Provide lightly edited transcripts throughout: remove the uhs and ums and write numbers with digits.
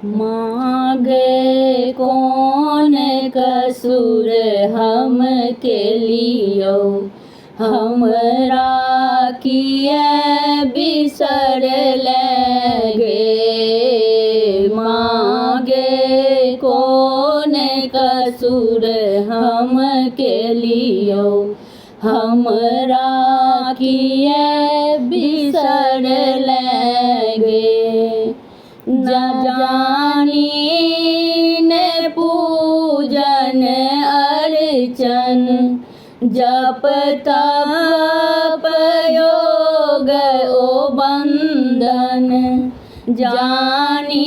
मागे कोन कसूर हम केलियौ, हमरा किए बिसरले गे। मागे कोन कसूर हम केलियौ, हमरा किए बिसरले गे। जानी ने पूजन अर्चन, जप तप योग ओ बंदन। जानी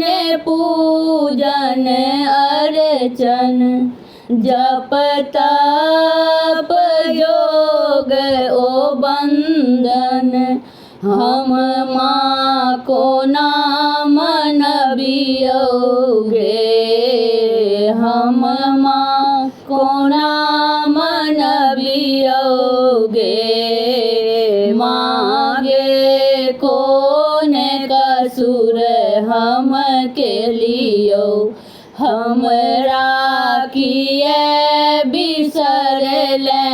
ने पूजन अर्चन, जप तप योग ओ बंदन। हम माँ कोना मनबियौ गे, हम माँ कोना मनबियौ गे। माँ गे कोन कसूर हम केलियौ, हमरा किए बिसरले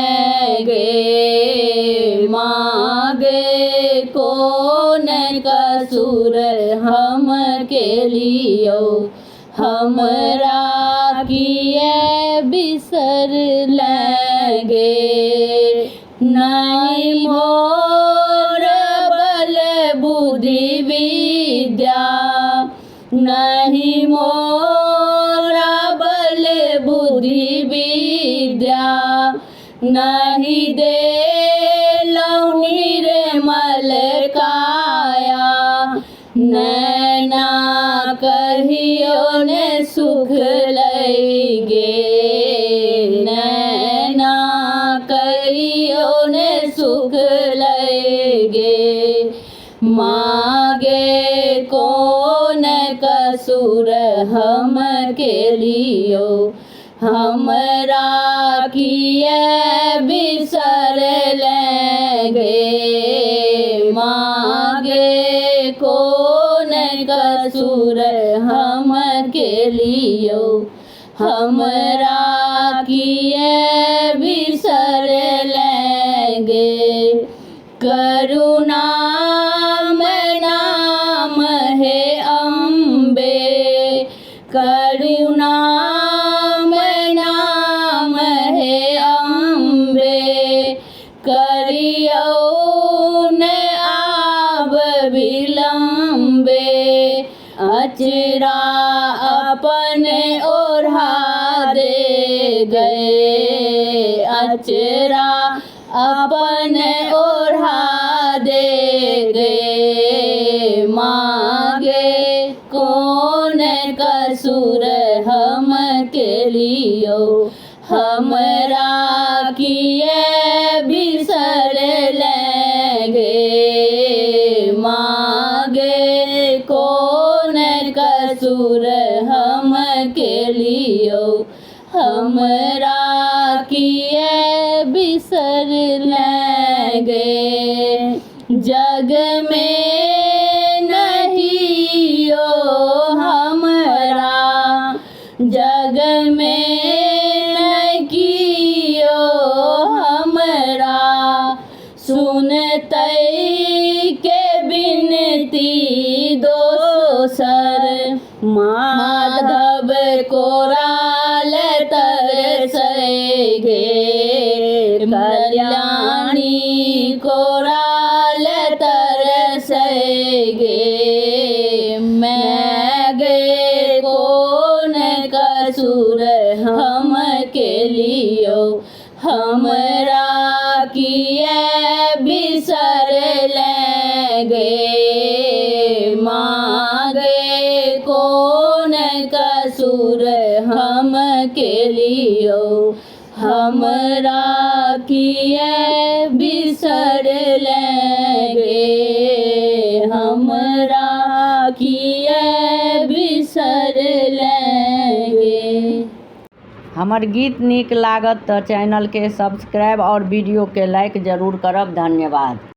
गे। मागे कोन कसूर हम केलियौ, हमरा किए बिसरले गे। नहि मोर बल बुद्धि विद्या, नहि मोरा बल बुद्धि विद्या, नहि देलहुँ निर्मल काया। नैना कहियो ने सुख लै गे, नैना कहियो ने सुख लै गे। मागे कोन कसूर हम केलियौ, हमरा किए बिसरले गे। मागे कोन कसूर हम केलियौ, हमरा किए बिसरले गे। करुणा नाम हे अम्बे, करुणा नाम हे अम्बे, करियौ ने आब विलम्बे। अचरा अपन ओढ़ा दे गए, अचरा अपन ओढ़ा दे गे। मागे कोन कसूर हम केलियौ, हमरा किए बिसरले गे। मागे कोन कसूर हम केलियौ, हमरा किए बिसरले गे। जग में नहीं ओ हमरा, जग में नहीं कियो हमरा, सुनतै के बिनती दोसर। माधव कोराल तरसै गे, कल्याणी कोराल तरसै गे। मैं गे कोन कसूर हम केलियौ, हमरा किए बिसरले गे। मागे कोन कसूर हम केलियौ, हमरा किए बिसरले गे, हमरा किए बिसरले गे। हमर गीत नीक लागत तऽ चैनलके सब्सक्राइब आओर वीडियोके लाइक जरूर करब। धन्यवाद।